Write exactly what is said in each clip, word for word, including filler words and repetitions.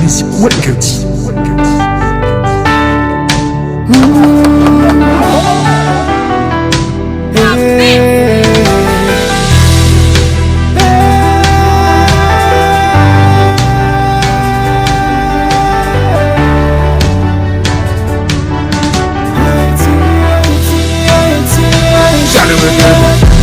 Mizik Wetlanti.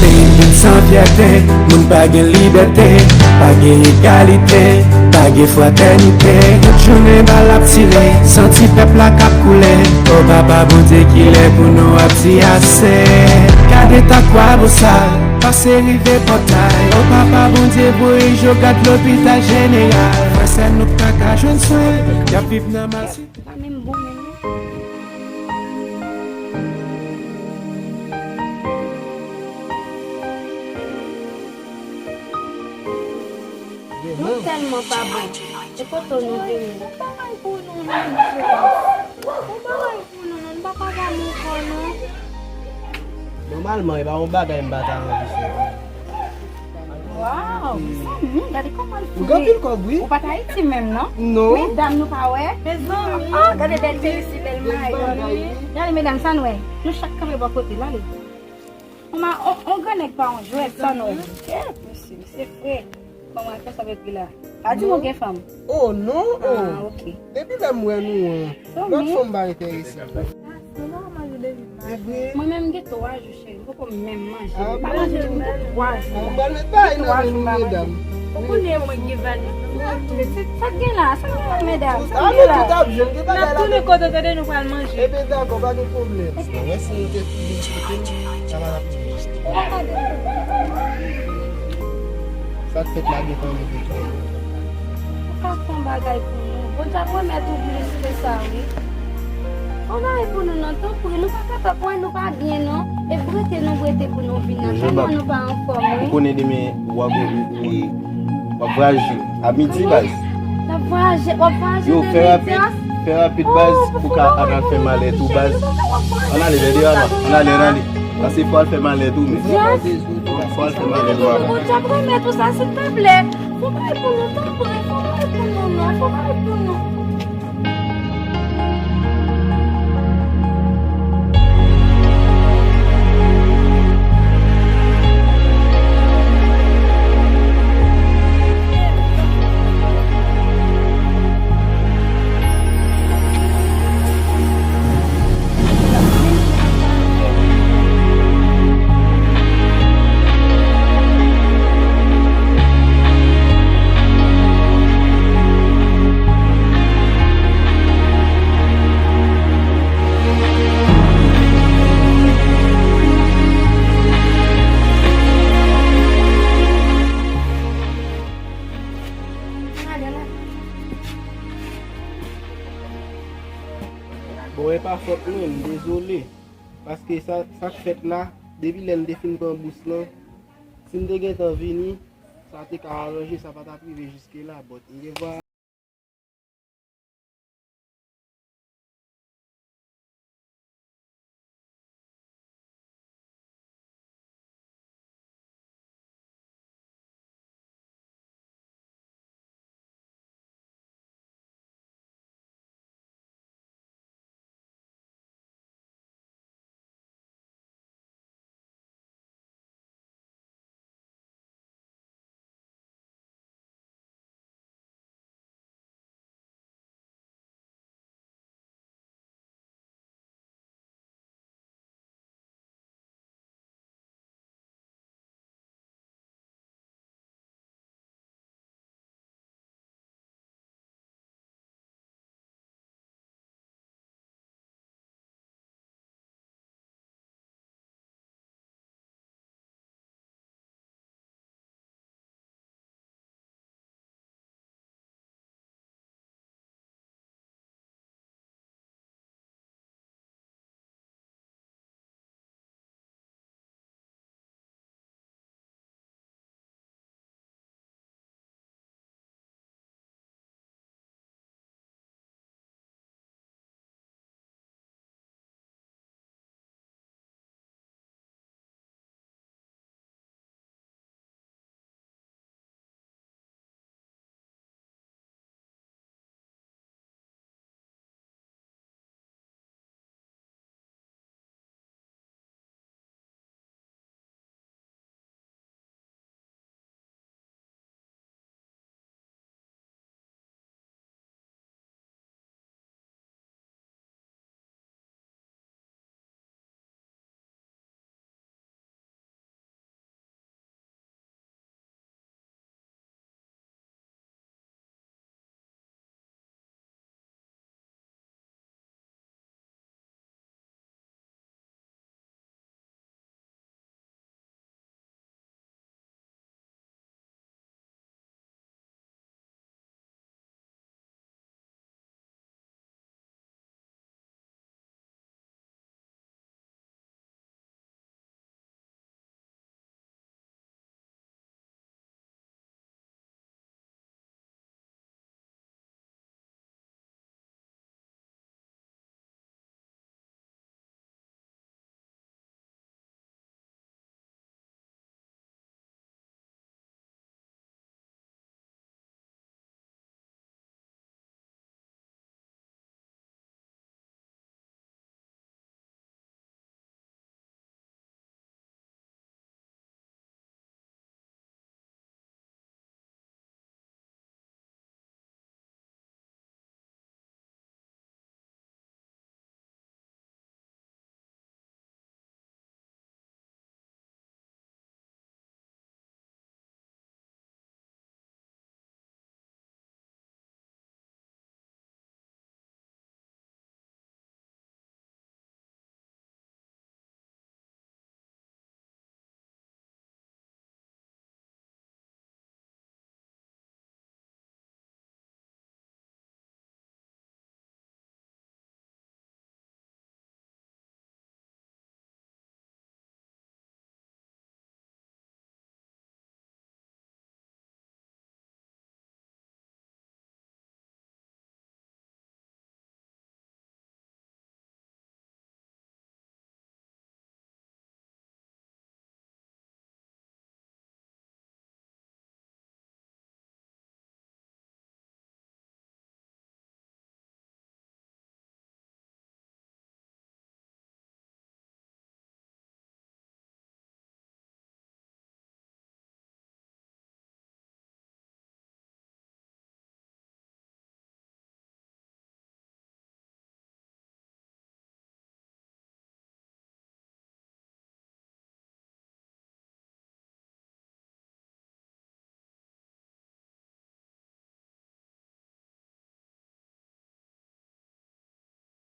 Peyi m vin san fyète, moun pa gen libète, pa gen egalite, pa gen fratènite. Tout jounen bal ap tire, santi pèp la k ap koule. O papa Bondye, kilè pou nou ap di ase? Gade tan Kwabosal, pase rive Pòtay. O papa Bondye, voye Jogad, Lopital Jeneral. Frè sè nou pa ka jwenn swen, y ap viv nan mal. Pa menm bon menm non. Nou tèlman pa bon. E kote nou vini? Bon bagay pou nou non, mesye. Bon bagay pou nou non, nou pa pa ba nou kò non. Nòmalman, e pa yon bagay m pa ta anvi fè. Waw, mezanmi, gade kòman l fou. Ou gen anpil kòb, wi. Ou pa t Ayiti menm, non? Non. Medam, nou pa wè? Mezanmi. Oh, gade bèl teni si bèl mayo. Gade, medam, sa n wè. Nou chak kanpe bò kote l, ale. On, on, on gran nèg pa yon jwèt, sa n wè. Kèt, mesye, mesye fre. Kòman fè sa avèk li la? Pa di m ou gen fanm. Oh, non, oh. Ah, ok. Depi lè m wè nou an, lòt fanm pa enterese m. Mwen menm gen twa jou, cheri. M poko menm manje. Ah, m pa manje depi twa jou. Mwen met bagay nan men nou, medam. Ou konnen mwen gen valiz. Sa k gen la? Sa k gen la, medam? Sa k gen la? N ap tounen kote tande nou pral manje. Ebyen, dakò, pa gen pwoblèm. Mwen si nou te tounen kote nou, sa pa t ap manje. Sa k fèt la gentan rive tou. Ou ka fè yon bagay pou nou. Bondye ap remèt ou plis ke sa, wi. Fè yon bagay pou nou, non, tanpri. Nou pa kapab, wè, nou pa byen, non. E brete nou brete pou nou vin nan. Tèlman nou pa anfòm, wi. Ou konnen demen, w ap, w ap vwayaje a midi, baz. N ap vwayaje, w ap vwayaje de midi. Yo, fè rapid, fè rapid, baz, pou ka al fè malèt ou, baz. Ann ale, lè deyò la, ann ale, ann ale. Pase fò al fè malèt ou, men. Yes. Fò al fè malèt ou. Bondye ap remèt ou sa, silteplè. Fè yon bagay pou nou, tanpri, fè yon bagay pou nou, non, fè yon bagay pou nou. Bon, e pa fòt mwen, m dezole. Paske sa, sa k fèt la, depi lè n te fin pran bous lan, si n te gentan vini, sa te ka aranje, sa pa t ap rive jiske la, but m gen vwa.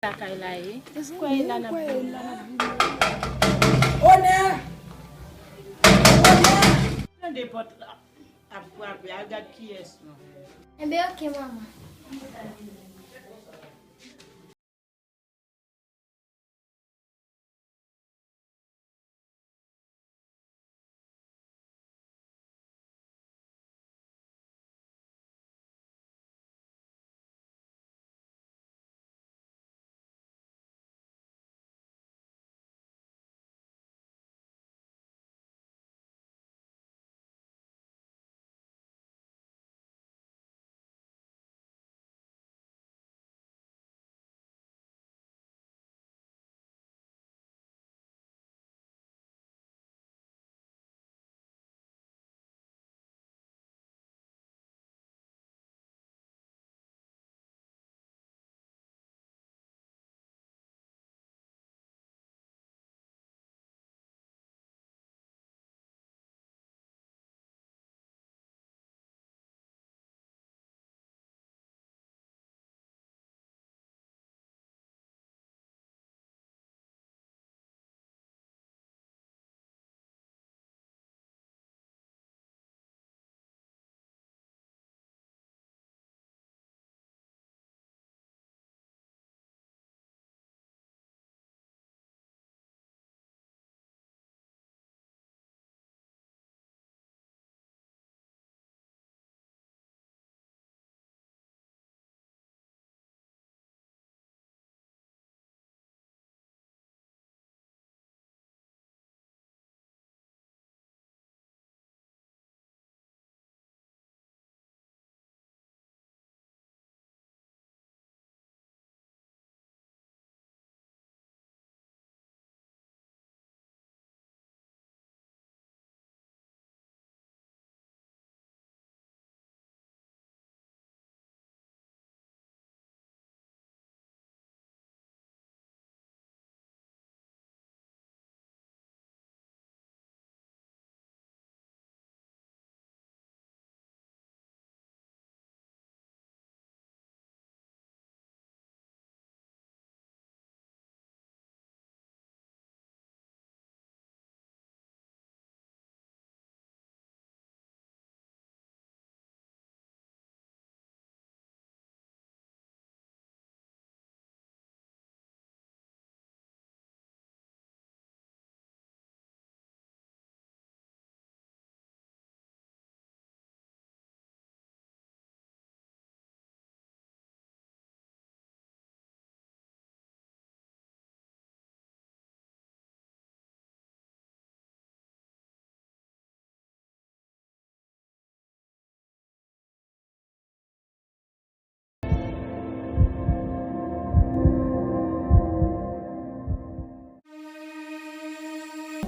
Lakay la ye. Kwè e la n ap vini. Onè! Onè! Tande pòt la ap frape, al gad kiyès non. Enben, oke, manman.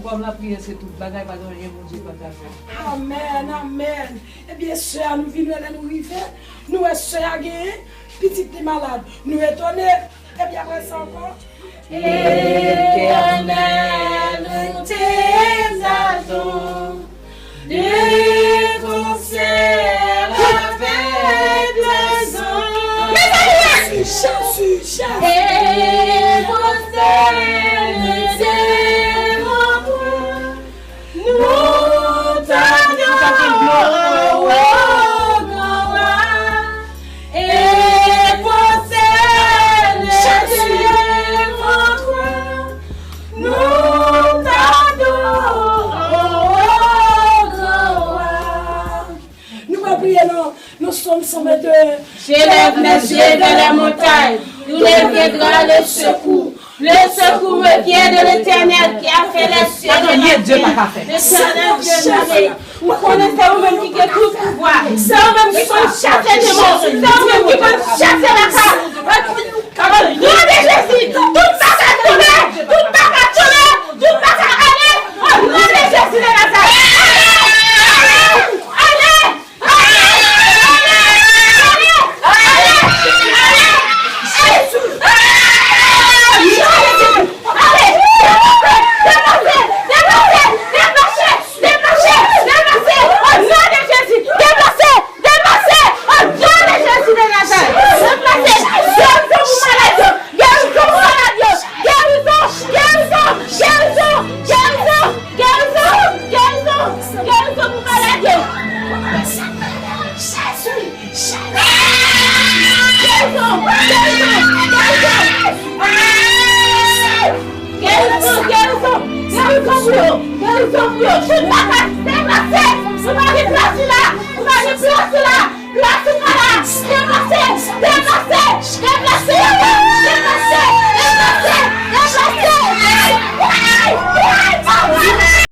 Kòm lapriyè se tout bagay, pa gen anyen Bondye pa ka fè. Amèn, amèn. Ebyen, sè a, nou vin wè lè nou rive, nou wè sè a genyen pitit li malad. Nou etone. Epi apre sa ankò. Éternel, nous t'exaltons, de ton ciel avec les anges. Jésus, Jésus. Et pour celle des nou t'adorons, ô grand roi, et pour celle des trois, nous t'adorons, ô grand roi. Nou va priye nan, nan Sòm san vennde. Je lève mes yeux vers les montagnes, d'où me viendra le secours. Le secours me vient de l'Éternel qui a fait les cieux et la terre. L'Éternel Dieu nous aide. Ou konnen se ou menm ki gen tout pouvwa. Se ou menm ki konn chase demon. Se ou menm ki konn chase lakay. Au nom de Jésus, tout bagay tonbe, tout bagay tonbe, tout bagay ale. Au nom de Jésus de Nazareth. Ale, ale, ale. Pou yo, gen rezon pou yo. Jodi a ka deplase. Nou pa gen plas la. Nou pa gen plas la. Plas ou pa la. Deplase, deplase, deplase, deplase, deplase, deplase. Ay, ay, ay.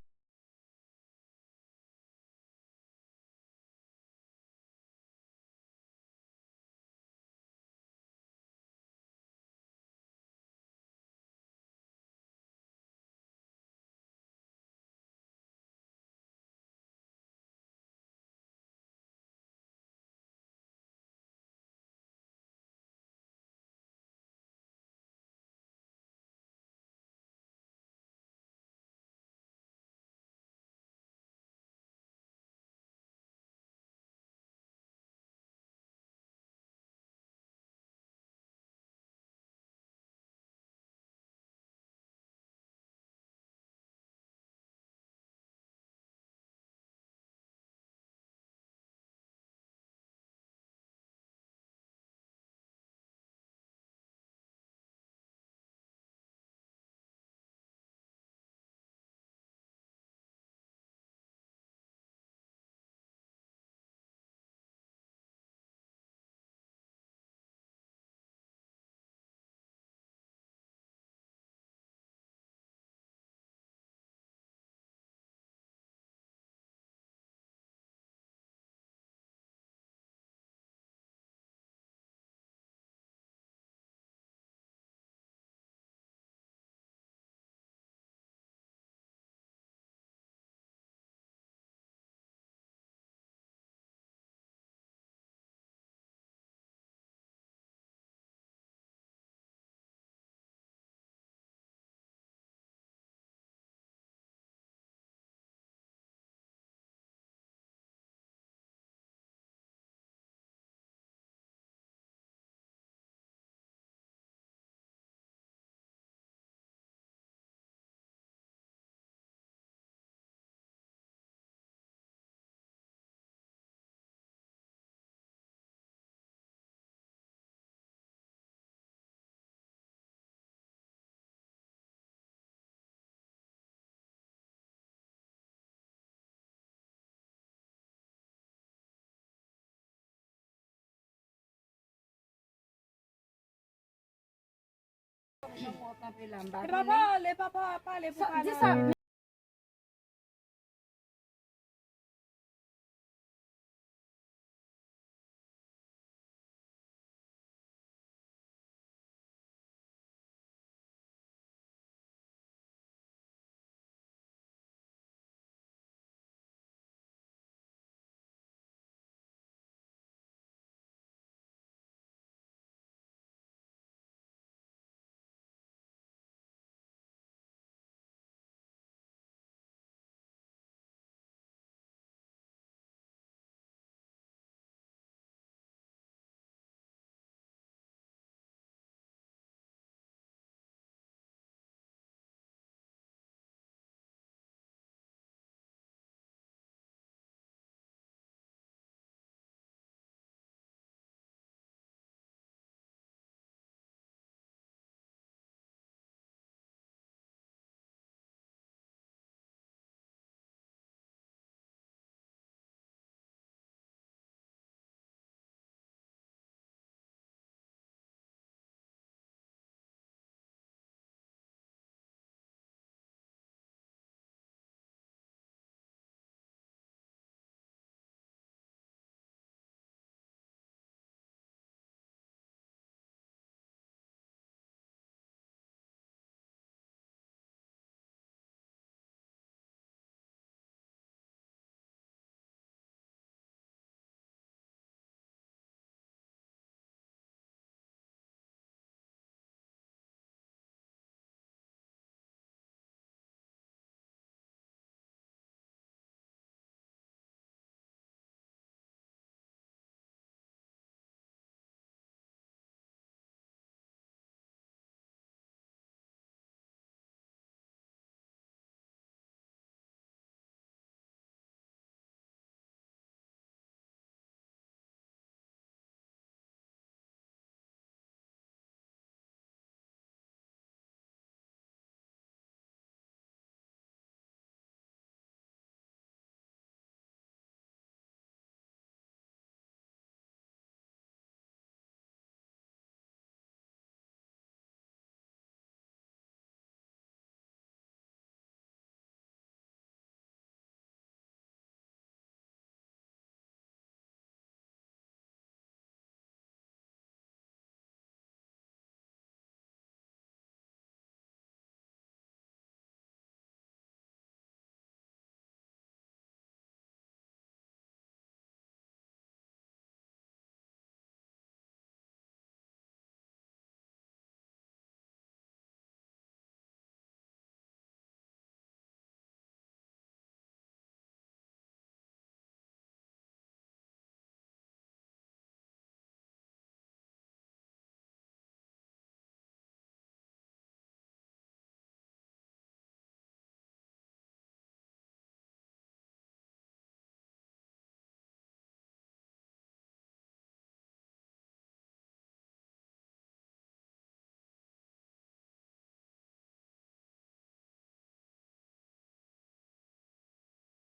Papa, pale, papa, pale pou kanal.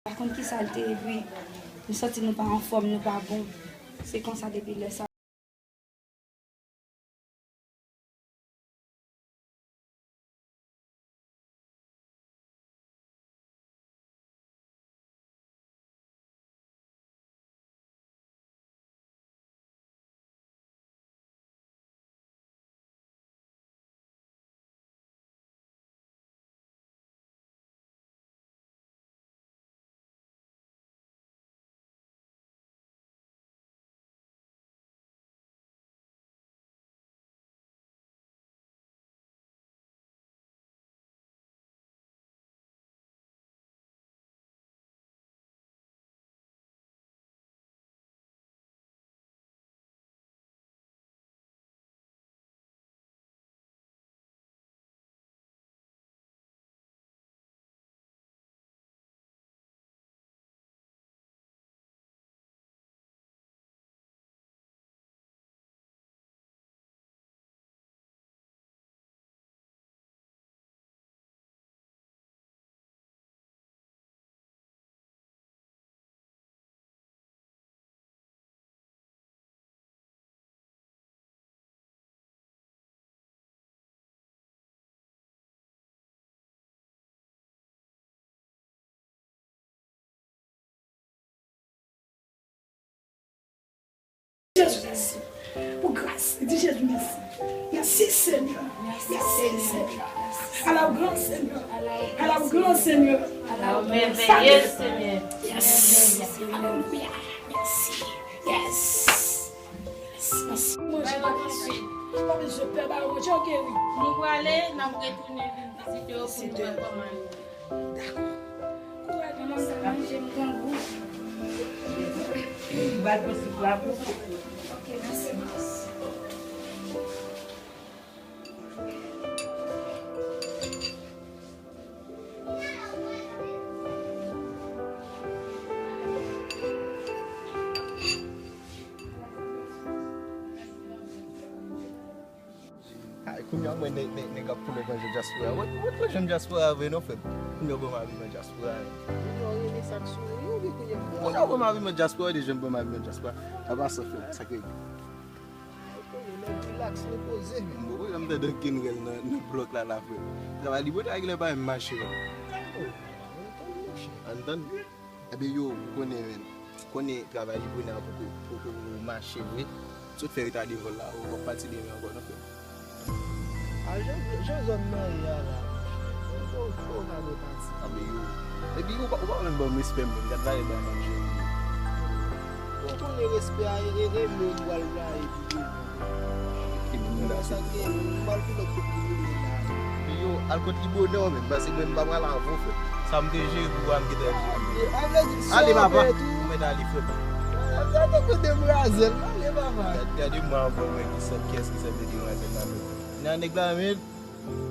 Pa konn ki sa l te ye, epi nou santi nou pa anfòm, nou pa bon. Se konsa depi lè sa. Jezi, mèsi pou gras. Di Jezi mèsi. Mèsi, Senyè. Mèsi, Senyè. Ala w gran, Senyè. Ala w gran, Senyè. Ala w mèveye, Senyè. Yes. Alelouya. Mèsi. Yes. Yes, mèsi. Manje pa pase. Pa bezwen pè, ba yo manje, yo geri. Nou prale, n ap retounen vin vizite yo pou nou wè kòman yo. Dakò. Kouraj, maman, sa manje m grangou. Ba l pran soup la pou ou. Ok, mèsi. Ay, kounye a mwen nèg, nèg, nèg ap pull up nan jan dyaspora. Wè, wè, wè jan dyaspora vre non, frè m. Kounye a w ban m abiman dyaspora. Kounye a w renmen sa k sou ou, wi, kounye a. Kounye a w ban m abiman dyaspora, de jan w ban m abiman dyaspora. Apa sa, frè m, sa k rete. Kounye a, nèg relax, repoze, men. Bon, wè, m tande ankenn rèl nan, nan blòk la, la, frè m. Travay li pote a genlè pa menm mache, non. Antann, monchè. Antann. Ebyen, yo, ou konnen, men. Konnen travay li pwene a poko, poko mache vre. Sot fè retade vòl la, ou p ap pati demen ankò, non, frè m. A, jan, jan zòn nan ye a la, monchè. Ou, ou, ou ka repati. A, men yo. Epi, ou pa, ou pa menm ban m respè m, men. Gad vale bagay m ap jere. Ou konnen respè a, e, e, e, men ou pral rayi. Ki moun la, sa ke, m pral pi lòt kote pou nou la. Yo, al kot li bonè, men, paske mwen, m pa pral avè w, frè. Sa m te jere pou w a, m gentan jere. A vle di, ale, papa. Ou mèt ale, frè. Sa te kote brazel, ale, papa. Gad, gade mwen avè w, men, ki sa, kiyès ki sa te demwazèl la, men. Nan nèg la, men,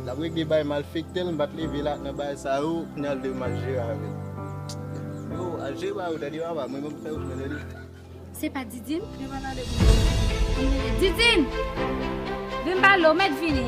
l ap regle bay malfektè l, m pa t leve la, nan bay sa yo, kounye a l vle m al jere avè l. Yo, al jere bay yo, tande, papa, mwen, mwen fè yo, men, tande. Se pa Didine? Didine! Vin pale, w mèt vini.